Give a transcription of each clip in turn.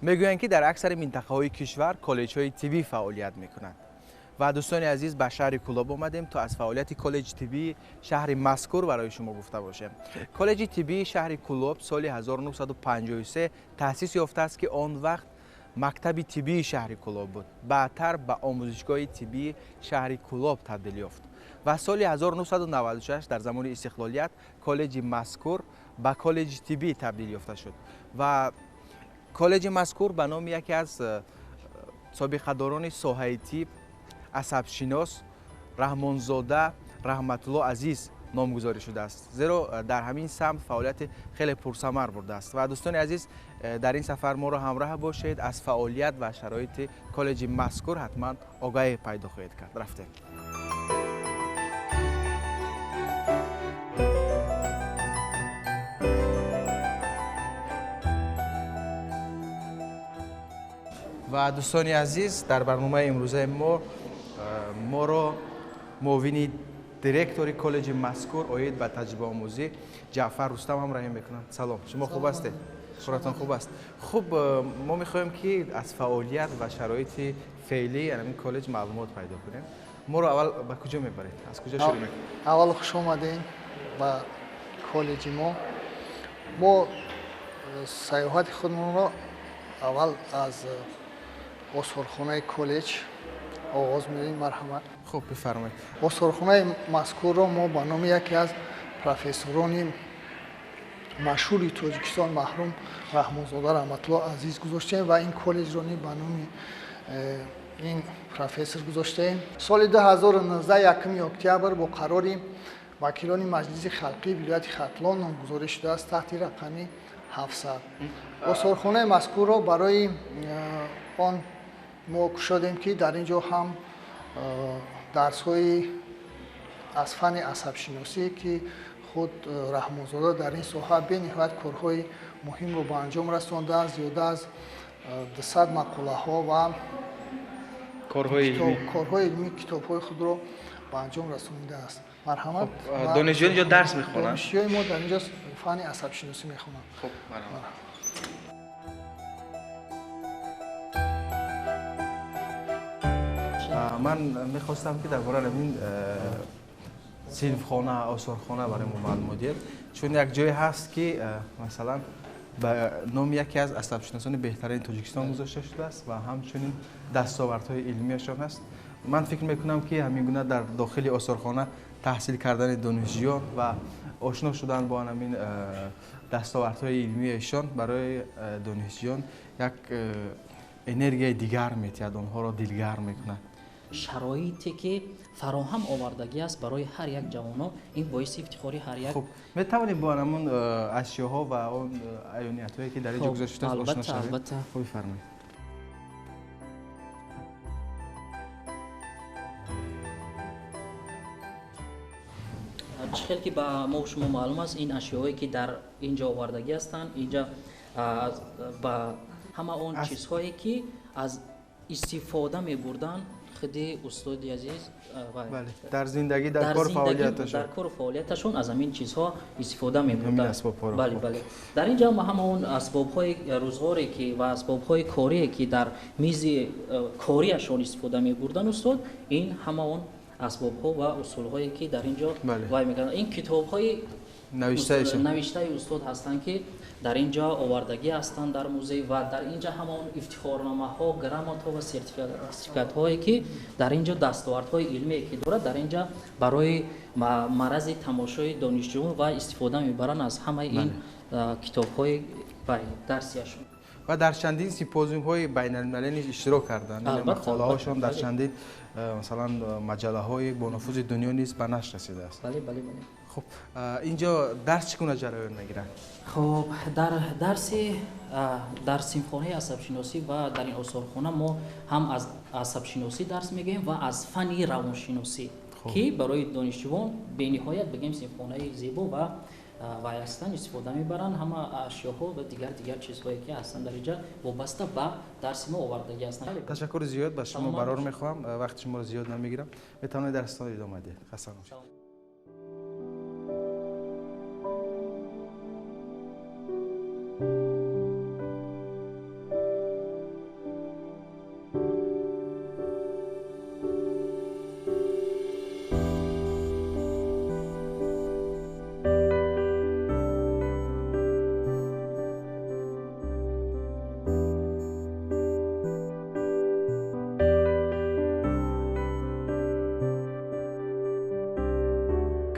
Мегӯянд, ки дар аксари минтақаҳои кишвар коллеҷҳои тиббӣ фаъолият мекунанд. Ва дӯстони азиз, ба шаҳри Кӯлоб омадем, то аз фаъолияти коллеҷи тиббии шаҳри мазкур барои шумо гуфта бошем. Коллеҷи тиббии шаҳри Кӯлоб соли 1953 таъсис ёфтааст, ки он вақт мактаби тиббии шаҳри Кӯлоб буд. Баъдтар ба омӯзишгоҳи тиббии шаҳри Кӯлоб табдил ёфт. Ва соли 1996 дар замони истиқлолият коллеҷи мазкур ба коллеҷи тиббӣ табдил ёфта шуд. Ва коллеҷи мазкур ба номи яке аз собиқадорони соҳаи тиб, асабшинос Раҳмонзода Раҳматулло Азиз номгузорӣ шудааст, зеро дар ҳамин самт фаъолияти хеле пурсамар бурдааст. Ва дӯстони азиз, дар ин сафар моро ҳамроҳ бошед, аз фаъолият ва шароити коллеҷи мазкур ҳатман огаҳӣ пайдо хоҳед кард. Рафтем. Ва дӯстони азиз, дар барномаи имрӯзаи мо моро муовини директори коллеҷи мазкур оид ба таҷрибаомӯзӣ Ҷаъфар Рустам ҳамроҳӣ мекунанд. Салом, шумо хуб ҳастед? Суратон хуб аст? Хуб, мо мехоҳем, ки аз фаъолият ва шароити феълии ҳамин коллеҷ маълумот пайдо кунем. Моро аввал ба куҷо мебаред? Аз куҷо шурӯъ мекунем? Аввал хуш омадем ба коллеҷи мо. Мо сайёҳати худмонро аввал аз осорхонаи коллеҷ оғоз медиҳем. Марҳамат. Хуб, бифармоед. Осорхонаи мазкурро мо ба номи яке аз профессорони машҳури Тоҷикистон маҳрум Раҳмонзода Раҳматулло Азиз гузоштем ва ин коллеҷро ни ба номи ин профессор гузоштем. Соли 2019 1 октябр бо қарори вакилони Маҷлиси халқии вилояти Хатлон номгузорӣ шудааст таҳти рақами 700. Осорхонаи мазкурро барои он мо кушодем, ки дар ин ҷо ҳам дарсҳои аз фанни асабшиносӣ, ки худ Раҳмонзода дар ин соҳа бениҳоят корҳои муҳимро ба анҷом расондааст, зиёда аз 200 мақолаҳо ва корҳои илмӣ, китобҳои худро ба анҷом расонидааст. Марҳамат. Донишҷӯён инҷо дарс мехонанд? Донишҷӯёни мо дар инҷо фанни асабшиносӣ мехонанд. Хуб, марҳамат. Ман мехостам, ки дар бораи ҳамин синфхона, осорхона барои мо маълумот диҳед, чун як ҷое ҳаст, ки масалан ба номи яке аз асабшиносони беҳтарини Тоҷикистон гузошта шудааст ва ҳамчунин дастовардҳои илмияшон ҳаст. Ман фикр мекунам, ки ҳамин гуна дар дохили осорхона таҳсил кардани донишҷӯён ва ошно шудан бо ҳамин дастовардҳои илмияшон барои донишҷӯён як энергияи дигар метиҳад, онҳоро дилгарм мекунад. Шароите ки фароҳам овардагӣ аст барои ҳар як ҷавоно, ин боиси ифтихори ҳар як. Хуб, метавонем бо ҳамон ашёҳо ва он аёниятҳое, ки дар ин ҷо гузошта шудааст, ошно шавем? Албатта. Хуб, бифармоед. Чӣ хел ки ба мо шумо маълум аст, ин ашёҳое ки дар ин ҷо овардагӣ ҳастанд, инҷа ба ҳама он чизҳое ки аз истифода мебурданд худи устоди азиз дар зиндагӣ, дар кор фаъолияташон, дар кору фаъолияташон аз ҳамин чизҳо истифода мебурданд. Бале, бале. Дар ин ҷо ҳама он асбобҳои рӯзғоре ки ва асбобҳои корие ки дар мизи кориашон истифода мебурданд устод, ин ҳама он асбобҳо ва усулҳое ки дар ин ҷо вай мекарданд, ин китобҳои навиштаи устод ҳастанд, ки дар ин ҷо овардагӣ ҳастанд дар музей, ва дар ин ҷо ҳама он ифтихорномаҳо, грамотҳо ва сертификатҳое ки дар ин ҷо дастовардҳои илмие ки дорад, дар ин ҷо барои маррази тамошои донишҷӯён ва истифода мебаранд аз ҳамаи ин китобҳои дарсияшон. Ва дар чандин симпозиумҳои байналмилалӣ низ иштирок карданд. Мақолаҳошон дар чандин масалан маҷаллаҳои бонуфузи дунё низ ба нашр расидааст. Бале, бале, бале. Хуб, инҷо дарс чӣ гуна ҷараён мегирад? Хуб, дар дарси дар синфхонаи асабшиносӣ ва дар ин осорхона мо ҳам аз асабшиносӣ дарс мегӯем ва аз фанни равоншиносӣ, ки барои донишҷӯён бениҳоят бигем синфхонаи зебо ва вай ҳастанд, истифода мебаранд ҳама ашёҳо ва дигар чизҳое ки ҳастанд дар инҷа вобаста ба дарси мо овардагӣ ҳастанд. Ташаккури зиёд ба шумо барор мехоҳам, вақти шуморо зиёд намегирам. Метавонед дарсатонро идома диҳед. Хаста набошед.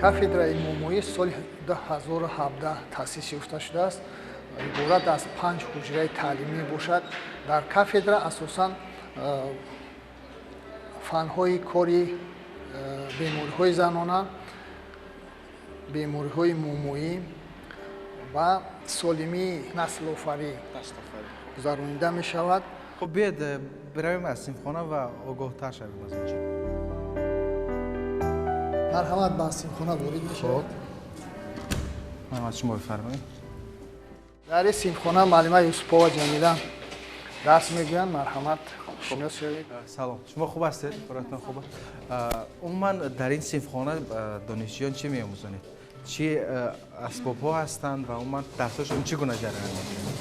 Кафедраи мумоӣ соли 2017 таъсис ёфта шудааст. Иборат аз 5 ҳуҷраи таълимӣ мебошад. Дар кафедра асосан фанҳои кори бемориҳои занона, бемориҳои мумоӣ ва солимии наслофарӣ гузаронида мешавад. Хуб, биёед биравем аз синфхона ва огоҳтар шавем аз ин чиз. Марҳамат, ба синфхона ворид мешавед. Марҳамат, шумо бифармоед. Дар ин синфхона муаллима Юсупова Ҷамила дарс мегӯянд. Марҳамат, шинос шавед. Салом, шумо хуб ҳастед? Коратон хуб аст? Умуман дар ин синфхона донишҷӯён чӣ меомӯзонед? Чӣ асбобҳо ҳастанд ва умуман дарсҳошон чӣ гуна ҷараён мегирад?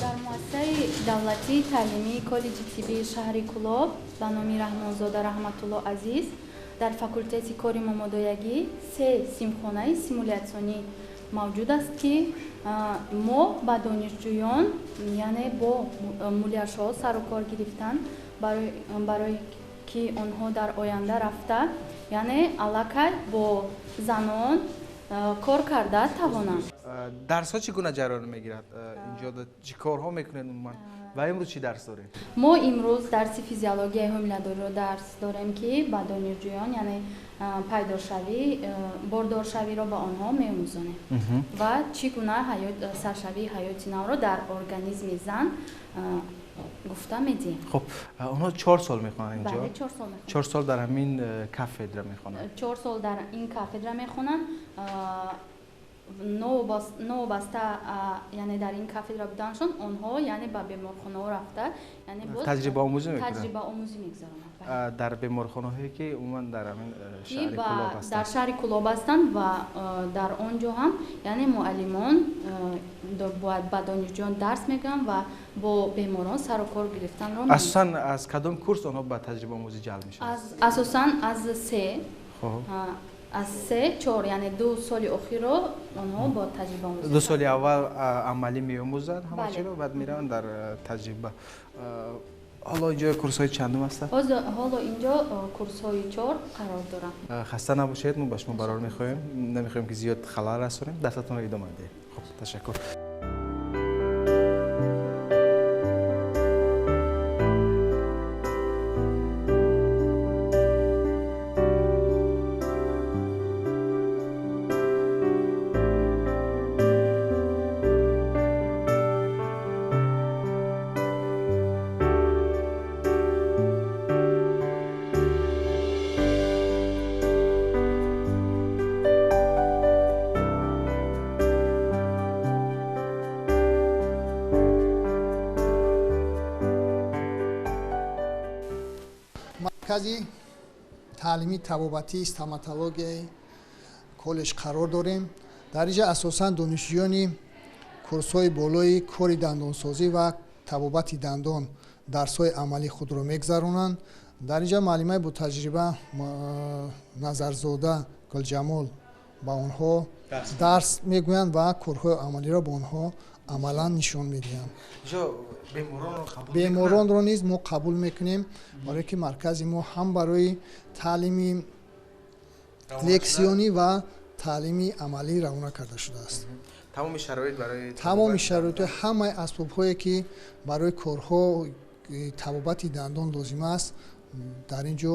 Дар муассисаи давлатии таълимии коллеҷи тиббии шаҳри Кӯлоб ба номи Раҳмонзода Раҳматулло Азиз дар факултети кори момодоягӣ 3 синфхонаи симулятсионӣ мавҷуд аст, ки мо ба донишҷӯён, яъне бо муляжҳо сарукор гирифтан барои ки онҳо дар оянда рафта, яъне аллакай бо занон кор карда тавонанд. Дарсҳо чӣ гуна ҷараён мегирад? Инҷо чӣ корҳо мекунед умуман? Ва имрӯз чӣ дарс дорем? Мо имрӯз дарси физиологияи ҳомиладориро дарс дорем, ки ба донишҷӯён, яъне пайдошавӣ, бордоршавиро ба онҳо меомӯзонем ва чӣ гуна саршавии ҳаёти навро дар организми зан гуфта медиҳем. Хуб, онҳо 4 сол мехонанд инҷо? Бале, 4 сол мехонанд. 4 сол дар ҳамин кафедра мехонанд? 4 сол дар ин кафедра мехонанд. Новобаста, яъне дар ин кафедра буданашон, онҳо яъне ба беморхонаҳо рафта, яъне боз таҷрибаомӯзӣ мекунанд? Таҷрибаомӯзӣ мегузаронанд. Дар беморхонаҳое ки умуман дар ҳамин шаҳри Кӯлоб ҳастанд? Дар шаҳри Кӯлоб ҳастанд ва дар он ҷо ҳам яъне муаллимон бояд ба донишҷӯён дарс мегӯянд ва бо беморон сарукор гирифтанро. Асосан аз кадом курс онҳо ба таҷрибаомӯзӣ ҷалб мешаванд? Асосан аз 3, аз 3-4, яъне 2 соли охирро онҳо бо таҷрибаомӯзӣ. 2 соли аввал амалӣ меомӯзанд ҳама чиро, баъд мераванд дар таҷриба. Ҳоло инҷо курсҳои чандум ҳастанд? Ҳоло инҷо курсҳои 4 қарор доранд. Хаста набошед, мо ба шумо барор мехоҳем, намехоҳем ки зиёд халал расонем. Дарсатонро идома диҳед. Хуб, ташаккур. Маркази таълимии табобатии стоматологияи коллеҷ қарор дорем. Дар инҷа асосан донишҷӯёни курсҳои болои кори дандонсозӣ ва табобати дандон дарсҳои амалии худро мегузаронанд. Дар инҷа муаллимаи ботаҷриба Назарзода Гулҷамол ба онҳо дарс мегӯянд ва корҳои амалиро ба онҳо амалан нишон медиҳанд. Беморонро низ мо қабул мекунем, барое ки маркази мо ҳам барои таълими лексионӣ ва таълими амалӣ равона карда шудааст. Тамоми шароит барои тамоми шароитҳо, ҳамаи асбобҳое ки барои корҳо табобати дандон лозим аст, дар ин ҷо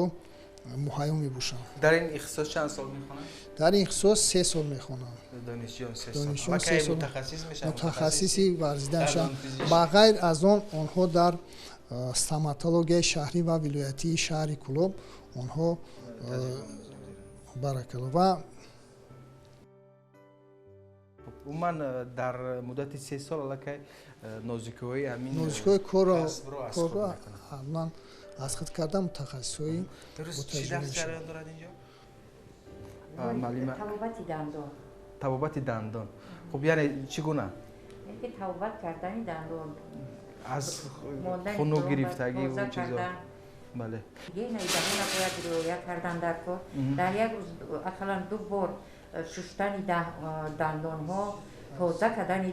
муҳайё мебошанд. Дар ин ихтисос чанд сол мехонанд? Дар ин ихтисос 3 сол мехонанд. Донишҷӯён 3 сол. Ва кай мутахассис мешаванд? Мутахассиси варзида мешаванд. Ба ғайр аз он, онҳо дар стоматологияи шаҳрӣ ва вилоятии шаҳри Кӯлоб онҳо баракалло ва умуман дар муддати 3 сол аллакай нозикиҳои ҳамин нозикиҳои корро ҳатман аз худ карда мутахассисҳои чӣ дарс ҷараён дорад инҷо? Табобати дандон. Табобати дандон. Хуб, яъне чӣ гуна? Яке табобат кардани дандон. Аз хунук гирифтагӣ ва чизо. Бале. Гигиенаи даҳонро бояд риоя кардан дар кор. Дар як рӯз ақаллан 2 бор шуштани дандонҳо, тоза кардани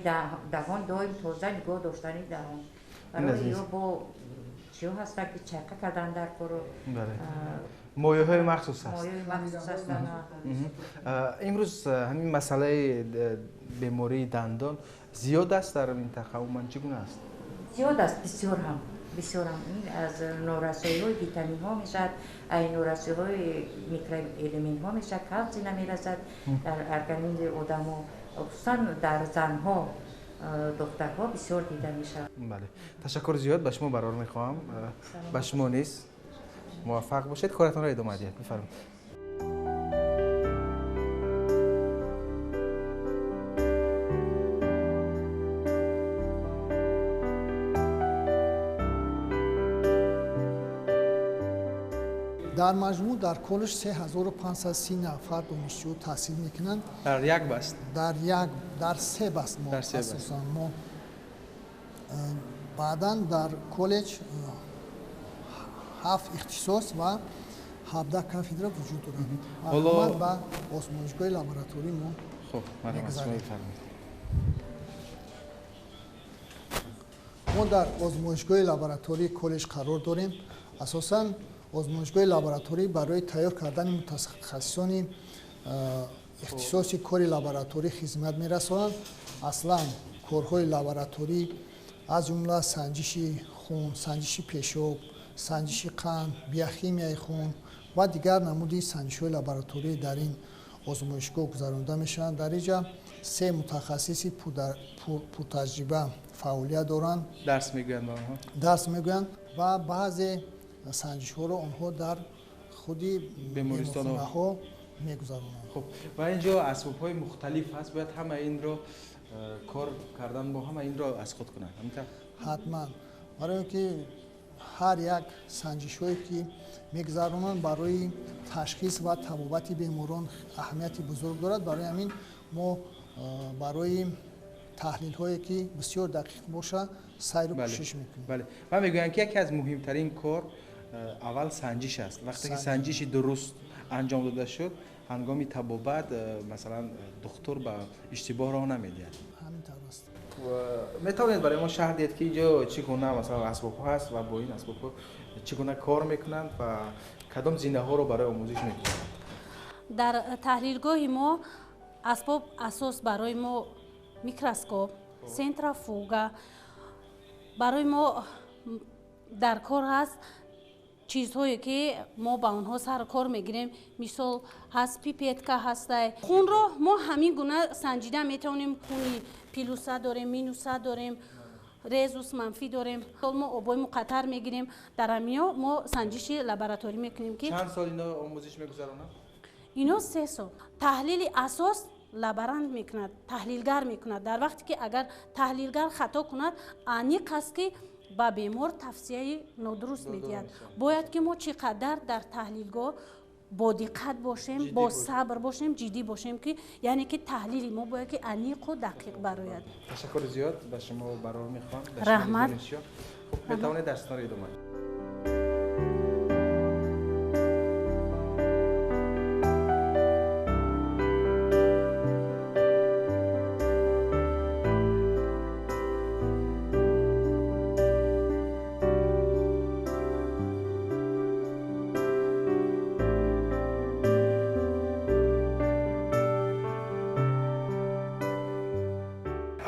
даҳон, доим тоза нигоҳ доштани даҳон. Барои ё бо чиҳо ҳастанд ки чайқа кардан дар кору. Мояҳои махсус аст. Мояҳои махсус ҳастанд. Имрӯз ҳамин масъалаи бемории дандон зиёд аст дар минтақа, умуман чӣ гуна аст? Зиёд аст, бисёр ҳам. Бисёр ҳам. Ин аз норасоиҳои витаминҳо мешавад, аз норасоиҳои микроэлементҳо мешавад, калсий намерасад дар организми одамо, хусусан дар занҳо, духтарҳо бисёр дида мешавад. Бале, ташаккур зиёд, ба шумо барор мехоҳам, ба шумо низ муваффақ бошед, коратонро идома диҳед. Бифармоед. Дар маҷмӯъ дар коллеҷ 3530 нафар донишҷӯ таҳсил мекунанд. Дар як баст? Дар се баст мо асосан мо. Баъдан дар коллеҷ 7 ихтисос ва 17 кафедра вуҷуд дорад. Марҳамат ба озмоишгоҳи лаборатории мо. Хуб, марҳамат, шумо бифармоед. Мо дар озмоишгоҳи лаборатории коллеҷ қарор дорем. Асосан озмоишгоҳи лабораторӣ барои тайёр кардани мутахассисони ихтисоси кори лабораторӣ хизмат мерасонанд. Аслан корҳои лабораторӣ аз ҷумла санҷиши хун, санҷиши пешоб, санҷиши қанд, биохимияи хун ва дигар намуди санҷишҳои лабораторӣ дар ин озмоишгоҳ гузаронида мешаванд. Дар инҷа се мутахассиси пуртаҷриба фаъолият доранд. Дарс мегӯянд ба онҳо? Дарс мегӯянд ва баъзе санҷишҳоро онҳо дар худи беморхонаҳо мегузаронанд. Хуб, ва инҷо асбобҳои мухталиф ҳаст, бояд ҳама инро кор кардан, бо ҳама инро аз худ кунанд. Ҳатман, барои он ки ҳар як санҷишҳое ки мегузаронанд барои ташхис ва табобати беморон аҳамияти бузург дорад. Барои ҳамин мо барои таҳлилҳое ки бисёр дақиқ бошад сайру кӯшиш мекунем. Бале, ва мегӯянд ки яке аз муҳимтарин кор аввал санҷиш аст. Вақте ки санҷиши дуруст анҷом дода шуд, ҳангоми табобат масалан духтур ба иштибоҳ роҳ намедиҳад. Ҳамин тавр аст. Метавонед барои мо шарҳ диҳед ки инҷо чӣ гуна масалан асбобҳо ҳаст ва бо ин асбобҳо чӣ гуна кор мекунанд ва кадом зинаҳоро барои омӯзиш мегузоранд? Дар таҳлилгоҳи мо асбоб асос барои мо микроскоп, центрофуга, барои мо дар кор ҳаст чизҳое ки мо ба онҳо сар кор мегирем. Мисол ҳаст пипетка ҳастай. Хунро мо ҳамин гуна санҷида метавонем. Хуни плюса дорем, минуса дорем, резус манфӣ дорем. Мо обои муқаттар мегирем. Дар ҳамино мо санҷиши лабораторӣ мекунем ки чанд сол ино омӯзиш мегузаронанд? Ино 3 сол. Таҳлили асос лаборант мекунад, таҳлилгар мекунад. Дар вақте ки агар таҳлилгар хато кунад, аниқ аст ки ба бемор тавсияи нодуруст медиҳад. Бояд ки мо чӣ қадар дар таҳлилгоҳ бо диққат бошем, бо сабр бошем, ҷиддӣ бошем, ки яъне ки таҳлили мо бояд ки аниқу дақиқ барояд. Ташаккури зиёд, ба шумо барор мехоҳам. Раҳмат. Хуб, метавонед дарсатонро идома диҳед.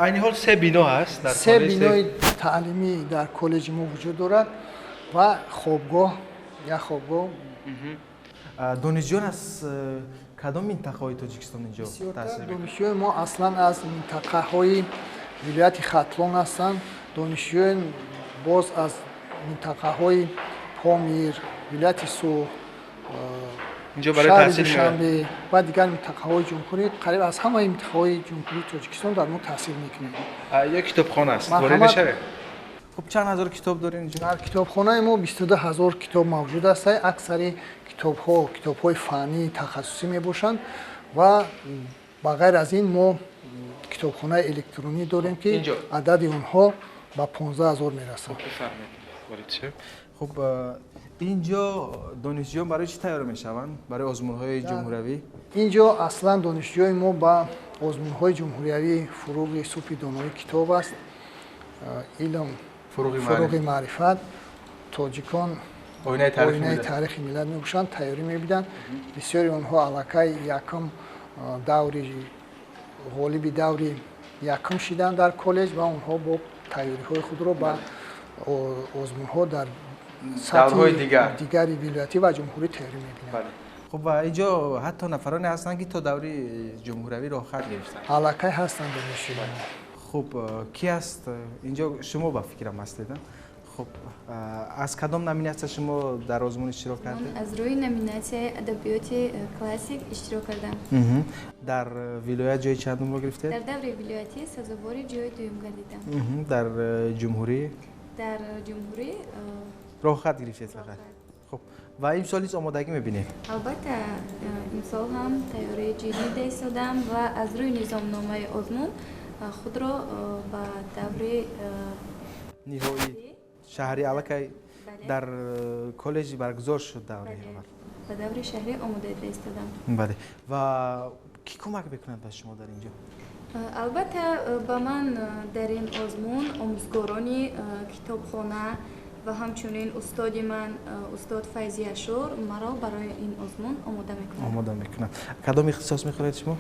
Айни ҳол се бино ҳаст дар се бинои таълимӣ дар коллеҷи мо вуҷуд дорад ва хобгоҳ, як хобгоҳ. Донишҷӯён аз кадом минтақаҳои Тоҷикистон инҷо таҳсил мекунанд? Донишҷӯёни мо аслан аз минтақаҳои вилояти Хатлон ҳастанд. Донишҷӯён боз аз минтақаҳои Помир, вилояти Суғд, шаҳри Душанбе ва дигар минтақаҳои ҷумҳурӣ, қариб аз ҳамаи минтақаҳои ҷумҳурии Тоҷикистон дар мо таҳсил мекунанд. Як китобхона аст, ворид мешавем? Хуб, чанд ҳазор китоб дорем инҷо? Дар китобхонаи мо 22 ҳазор китоб мавҷуд аст. Аксари китобҳо китобҳои фаннӣ, тахассусӣ мебошанд ва ба ғайр аз ин мо китобхонаи электронӣ дорем ки адади онҳо ба 15 ҳазор мерасад. Хуб, инҷо донишҷӯён барои чӣ тайёр мешаванд? Барои озмунҳои ҷумҳуриявӣ? Инҷо аслан донишҷӯёни мо ба озмунҳои ҷумҳуриявӣ фуруғи субҳи донои китоб аст, илм, фуруғи маърифат, тоҷикон Оинаи таърихи миллат мебошанд, тайёрӣ мебиданд. Бисёри онҳо аллакай якум даври ғолиби даври якум шиданд дар коллеҷ ва онҳо бо тайёриҳои худро ба озмунҳо дар сатҳи дигари вилоятӣ ва ҷумҳурӣ тайёрӣ мебинанд. Хуб, ва инҷо ҳатто нафароне ҳастанд, ки то даври ҷумҳуравӣ роҳхат гирифтанд. Аллакай ҳастанд донишҷӯён. Хуб, ки аст инҷо? Шумо ба фикрам ҳастед. Хуб, аз кадом номинатсия шумо дар озмун иштирок кардед? Аз рӯи номинатсияи адабиёти классик иштирок кардам. Дар вилоят ҷои чандумро гирифтед? Дар даври вилоятӣ сазовори ҷои дуюм гардидам. Дар ҷумҳурӣ? Дар ҷумҳурӣ роҳхат гирифтед фақат. Хуб, ва имсол низ омодагӣ мебинед? Албатта, имсол ҳам тайёрии ҷиддӣ дида истодам ва аз рӯи низомномаи озмун худро ба даври ниҳоӣ шаҳри аллакай дар коллеҷ баргузор шуд даври аввал. Ба даври шаҳрӣ омода дида истодам. Бале, ва кӣ кӯмак мекунад ба шумо дар инҷо? Албатта, ба ман дар ин озмун омӯзгорони китобхона ва ҳамчунин устоди ман, устод Файзи Ашур, маро барои ин озмун омода мекунад. Омода мекунад. Кадом ихтисос мехонед шумо?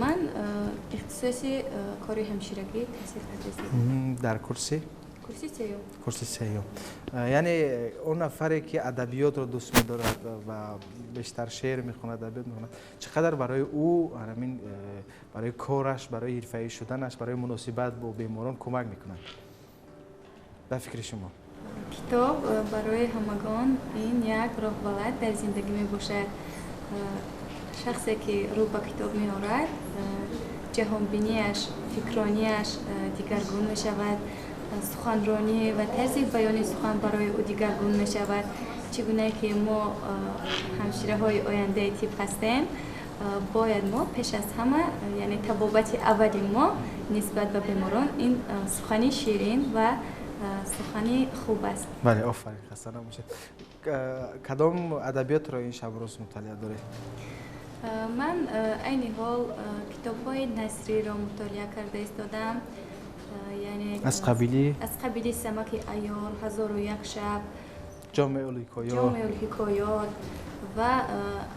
Ман ихтисоси кори ҳамширагӣ таҳсил кардаистам. Дар курси? Курси сеюм. Курси сеюм. Яъне он нафаре ки адабиётро дӯст медорад ва бештар шеър мехонад, адабиёт мехонад, чӣ қадар барои ӯ ҳамин барои кораш, барои ҳирфаӣ шуданаш, барои муносибат бо беморон кӯмак мекунад? Ба фикри шумо? Китоб барои ҳамагон ин як роҳбалад дар зиндагӣ мебошад. Шахсе ки рӯ ба китоб меорад, ҷаҳонбинияш, фикронияш дигаргун мешавад, суханронӣ ва тарзи баёни сухан барои ӯ дигаргун мешавад. Чӣ гуна ки мо ҳамшираҳои ояндаи тиб ҳастем, бояд мо пеш аз ҳама, яъне табобати аввали мо нисбат ба беморон ин сухани ширин ва сухани хуб аст. Бале, офарин, хаста набошед. Кадом адабиётро ин шабрӯз мутолиа доред? Ман айни ҳол китобҳои насриро мутолиа карда истодам. Аз қабили? Аз қабили Самаки айёр, 1001 шаб, Ҷомеъул-ҳикоёт ва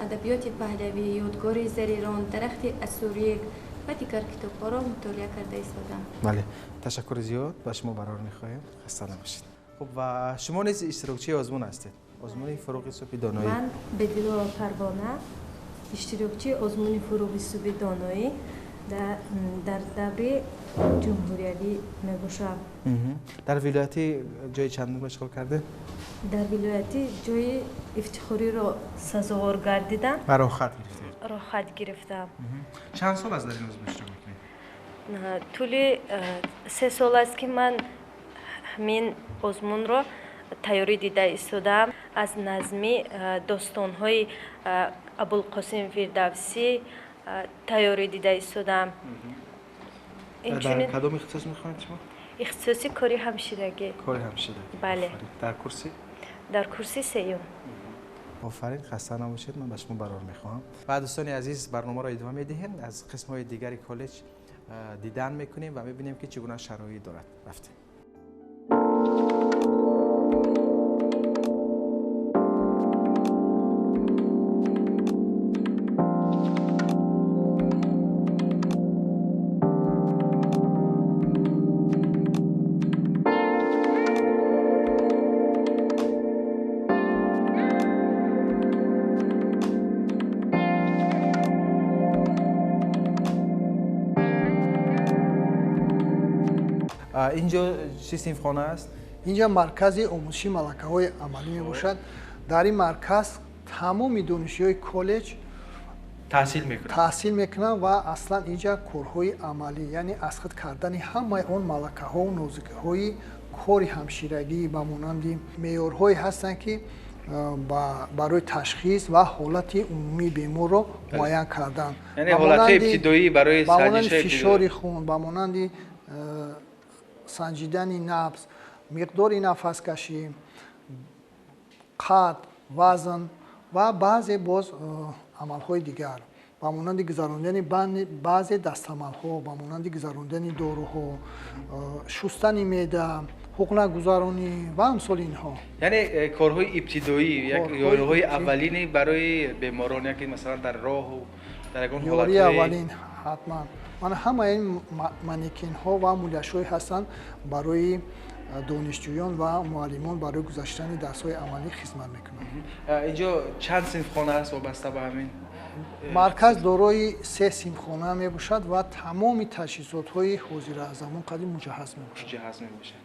адабиёти паҳлавӣ, Ёдгори зарирон, Дарахти асурик ва дигар китобҳоро мутолиа карда истодам. Бале, ташаккури зиёд, ба шумо барор мехоҳем, хаста набошед. Хуб, ва шумо низ иштирокчии озмун ҳастед, озмуни Фурӯғи субҳи доноӣ. Ман Бедилова Парвона, иштирокчии озмуни Фурӯғи субҳи доноӣ дар даври ҷумҳуриявӣ мебошам. Дар вилоятӣ ҷои чандумро ишғол кардед? Дар вилоятӣ ҷои ифтихориро сазовор гардидам ва роҳхат гирифтед? Роҳхат гирифтам. Чанд сол аст дар ин озмун иштирок мекунед? Тӯли 3 сол аст, ки ман ҳамин озмунро тайёрӣ дида истодаам. Аз назми достонҳои Абулқосим Фирдавсӣ тайёрӣ дида истодаам. Дар кадом ихтисос мехонед шумо? Ихтисоси кори ҳамширагӣ. Кори ҳамширагӣ. Бале. Дар курси? Дар курси сеюм. Офарин, хаста набошед, ман ба шумо барор мехоҳам. Ва дӯстони азиз, барномаро идома медиҳем, аз қисмҳои дигари коллеҷ дидан мекунем ва мебинем, ки чӣ гуна шароит дорад. Рафтем. Инҷо чӣ синфхона аст? Инҷо маркази омӯзиши малакаҳои амалӣ мебошад. Дар ин марказ тамоми донишҷӯёни коллеҷ таҳсил мекунанд ва аслан инҷа корҳои амалӣ, яъне аз худ кардани ҳамаи он малакаҳову нозукиҳои кори ҳамширагӣ ба монанди меъёрҳое ҳастанд, ки барои ташхис ва ҳолати умумии беморро муайян кардан, ба монанди фишори хун, ба монанди санҷидани набз, миқдори нафаскашӣ, қад, вазн ва баъзе боз амалҳои дигар, ба монанди гузарондани баъзе дастамалҳо, ба монанди гузарондани доруҳо, шустани меъда, ҳуқнагузаронӣ ва амсоли инҳо. Яъне корҳои ибтидоӣ, ёриҳои аввалини барои беморон, яке масалан дар роҳу дар ягон ҳолатҳои ёрии аввалин ҳатман. Мана ҳамаи ин манекенҳо ва муляшҳое ҳастанд барои донишҷӯён ва муаллимон барои гузаштани дарсҳои амалӣ хизмат мекунанд. Инҷо чанд синфхона аст вобаста ба ҳамин? Марказ дорои 3 синфхона мебошад ва тамоми таҷҳизотҳои ҳозиразамон қадим муҷаҳҳаз мебошад. Муҷаҳҳаз мебошад.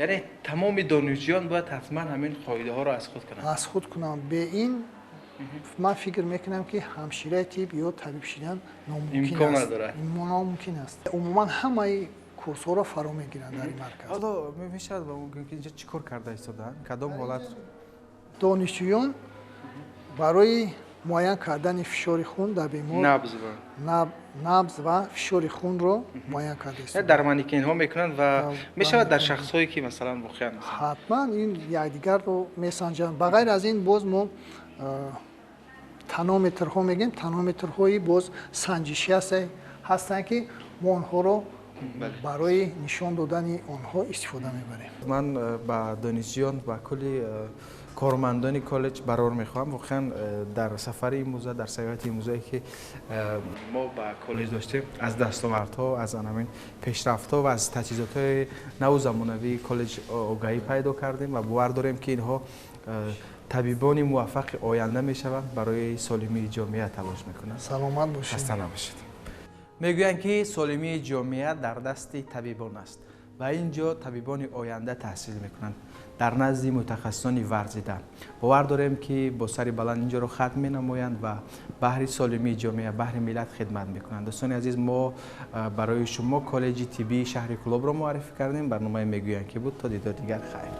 Яъне тамоми донишҷӯён бояд ҳатман ҳамин қоидаҳоро аз худ кунанд. Аз худ кунанд. Бе ин ман фикр мекунам ки ҳамшираи тиб ё табиб шудан номумкин аст. Номумкин аст. Умуман ҳамаи курсҳоро фаро мегиранд дар ин марказ. Ҳоло мешавад ба мумкин ки инҷо чӣ кор карда истодаанд? Кадом ҳолат? Донишҷӯён барои муайян кардани фишори хун дар бемор набз ва фишори хунро муайян карда истодаанд. Дар манекенҳо мекунанд ва мешавад дар шахсҳое ки масалан воқеан ҳатман ин якдигарро месанҷанд. Ба ғайр аз ин боз мо тонометрҳо мегӯем, тонометрҳои боз санҷишӣ ҳастанд ки мо онҳоро барои нишон додани онҳо истифода мебарем. Ман ба донишҷӯён ва кулли кормандони коллеҷ барор мехоҳам. Воқеан дар сафари имрӯза, дар сайёҳати имрӯзае ки мо ба коллеҷ доштем, аз дастовардҳо, аз ҳамин пешрафтҳо ва аз таҷҳизотҳои наву замонавии коллеҷ огаҳӣ пайдо кардем ва бовар дорем ки инҳо табибони муваффақи оянда мешаванд, барои солимии ҷомеа талош мекунанд. Саломат бошед. Хаста набошед. Мегӯянд ки солимии ҷомеа дар дасти табибон аст ва ин ҷо табибони оянда таҳсил мекунанд дар назди мутахассисони варзида. Бовар дорем ки бо сари баланд ин ҷоро хатм менамоянд ва баҳри солимии ҷомеа, баҳри миллат хидмат мекунанд. Дӯстони азиз, мо барои шумо коллеҷи тиббии шаҳри Кӯлобро муаррифӣ кардем. Барномаи мегӯянд ки буд. То дидор дигар, хайр.